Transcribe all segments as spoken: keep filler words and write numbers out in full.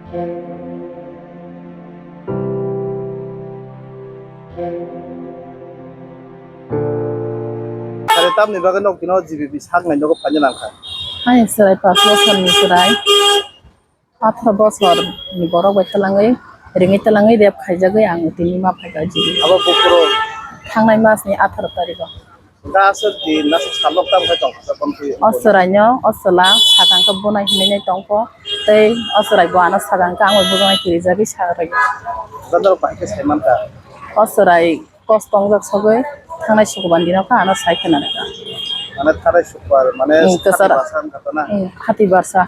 Are tamni bagwi nok tino G B B sak nai nogo phaina nangkha. Ani chwrai pas bosor ni chwrai. Atharo bosor ni borok bai twlangwi, ringwi twlangwi rape khaijagwi ang tini ma phaikha G B. Abo buphuru? Thangnai mas ni atharo tarikh o. Hwnkhe aswk di naswk salok tamo khe tongkha, tongkha. O chwraino, o chwla sakang khe bunai hinwi nai tongkho, tei o chwrai bo ano sakang khe ang bai bujaknai kirijagwi sa rwio. Hwnkhe norok bahai khe sai mankha? O chwrai kos tongjak sogwi thangnai sukuban dino khe ano sai khe nanai kha. Mane thangnai sukuban mane, hmm, hati kwcharo basa wngkha to na? Hmm, hati basa.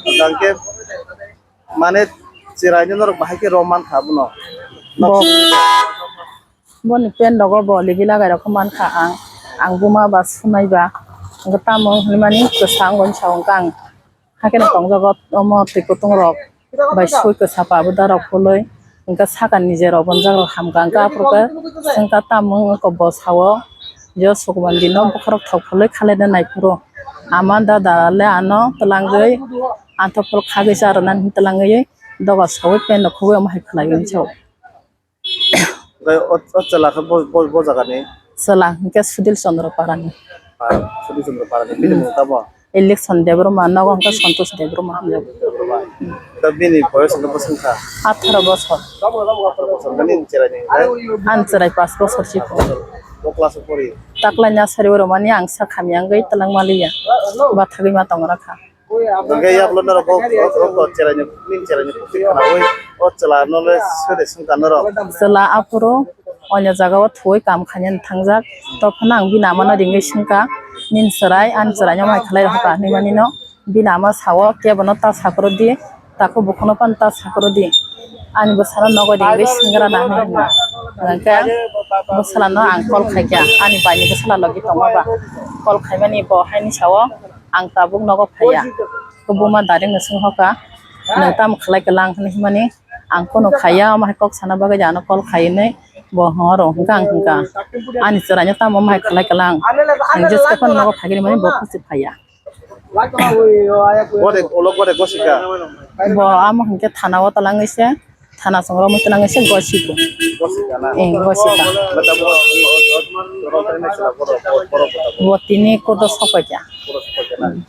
Hwnkhe mane chwraino norok bahai khe rom mankha abono? Bo, boni pant rogo bo libi lagai rok khe mankha ang, ang buma ba sunai ba, hwnkhe tamo hinmani kwsa wngwi sa wngkha ang. Hakhe no tongjago omo twi kutung rok bai sui kwsa pa bo da rok phului, hwnkhe saka ni je rok bonjak rok hamkha, hwnkhe aphuru khe chwngkha tamo wngkha bo sao, je sukuman dino bwkha rok thok phului khalai de nai phuru ama dada le ano twlangwi anthok phuru khagwi cha rwna hinwi twlangwi doga saui pant rok khugui omo hai khlai o. Omo hai khlai o. Hwnkhe o, o chwla khe bo, bo, bo jagani? Chwla hwnkhe Sudil Chandra Parani. Ah, Sudil Chandra Parani. Bini, hmm, mung tamo? Election Debbarma, nogo hwnkhe Santosh Debbarma hinwi. Debbarma. Da bini boyos hwnkhe bwswk wngkha? Atharo bosor. Atharo bosor. Nini chwraini hwnkhe? Ani chwrai pas bosor si pho. Bo class o pori? Taklai nursery o romani ang sa khamya wngwi twlang maliya. Bathagwi ma tong rakha. Hwnkhe yaklo norok o, o, o, o chwraini, nini chwraini khuti khnaui o chwla no le sede swngkha norok? Chwla aphuru onya jagao thuwi kam khainani thangjak. Tophano ang bini amano ringwi swngkha, "Nini chwrai ani chwraino mai khlai rohorkha," hinwi manino bini ama sao, "Kebono ta sakrodi, takhuk bukhuno phano ta sakrodi, ani bwsano nogo ringwi swnggrana," hinwi hwnwi. Hwnkhe bwsala no ang call khaikha, ani baini bwsala logi tongma ba call khaimani bo haini sao. Ang tabuk nogo phaiya. Khe buma direct no swng hoka, "Nwng tamo khlai kha lang?" hinwi himani, ang kunu khaiya, omo hai kok sana bagwi ano call khai hinwi bo horo hwnkha, ang hwnkha, "Ani chwraino tamo omo hai khlai kha lang?" Ang jeska phano nogo phai khe mani bo khusi phaiya. Gode, ulo gode gosika? Bo amo hwnkhe thana o twlangwi se. Thana chwng romwi twnangwi se gosiko. Gosika na? Eh, gosika. Mata bo, o, o, o, rok bai naisila borok, borok, borok, borok. Bo tini kodo sokpaikha. Kodo sokpaikha na? Hmm.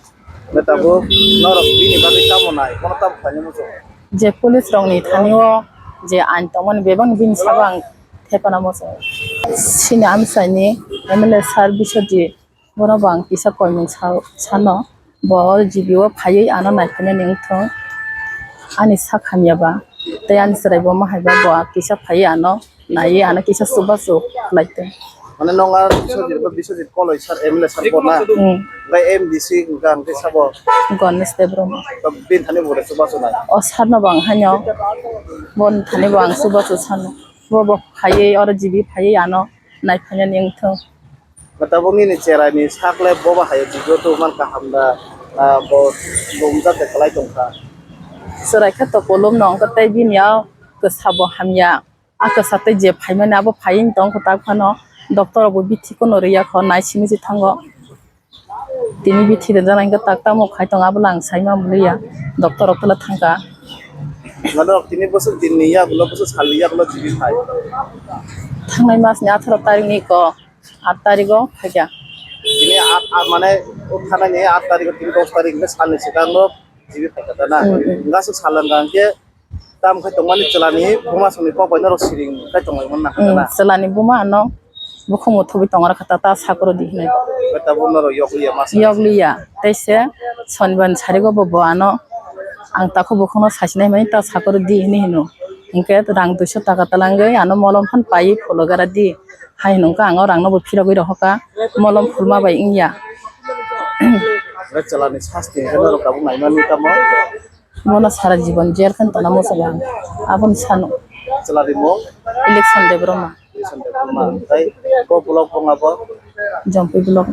Mata bo, norok bini bagwi tamo nai, bono tamo khlaina muchungo? Je police rokni thani o je ain tongmani bebak bini sabo ang thepana muchungo. Chini amchaini M L A sir Biswajit Bono bo ang kisa koimung sa-, sano, bo o G B o phaiwi ano naiphainani wngthung, ani sak hamya ba, tei ani chwrai bo omo hai ba, bo kisa phaiwi ano naiwi ano kisa chubachu khlai tong. Mane nong a Biswajit ba Biswajit Koloi sir, M L A sir bo na? Hmm. Bai M D C hwnkha hwnkhe sabo? Ganesh Debbarma. Bini thani bo chubachu nai? O sir no bo ang haino, boni thani bo ang chubachu sano. Bo bo phaiwi oro G B phaiwi ano naiphainani wngthung. Tabuk nini chwraini sak le bobo hai video tubumani kaham da, ah, bo, bo umjak de kwlai tongkha. Chwrai khe to kolom no wngkha tei bini o kwsa bo hamya. A kwsa tei je phaimani abo phaiwi tongkha tak phano doctor rok bo bithi kuno rwya kho nai simi se thango. Tini bithi rijak nai khe tak tamo khai tongo abo le ang sai ma muliya doctor rok tula thangkha. Norok tini bwswk din ni yagulo bwswk sal ni yagulo G B phai? Thangnai mas ni atharo tarik ni ko. Aat tarikh o phaikha. Tini aat, aat mane o thanani aat tarikh o tini dos tarikh hwnkhe salni swkang no G B phaikha da na? Mm, mm. Hwnkhe aswk sal wngkha hwnkhe tamo khe tongmani chwlani buma songni kok bai norok siring khai tonglaimani nangkha da na? Mm, chwlani buma ano bukhungo thubui tongo rakha ta, ta sakrodi hinwi. Hwnkhe tabuk norok yokliya ma sa? Yokliya, tei se sonibar ni sarigo bo, bo ano ang takhuk bukhukno sasinai mani ta sakrodi hinwi hino. Hwnkhe rang duiso taka twlangwi ano molom phan paiwi phulugara di. Hai hwnwi wngkha ang o rangno bo phirogwi rohorkha, molom phulma bai wngya. Hwnkhe chwlani sasti hwnkhe norok tabuk naimani tamo? Bono sara jibon jail khe tongna muchungo ang, aboni sano. Chwlani mung? Election Debbarma. Election Debbarma. Tei bo block bung abo? Jompui block.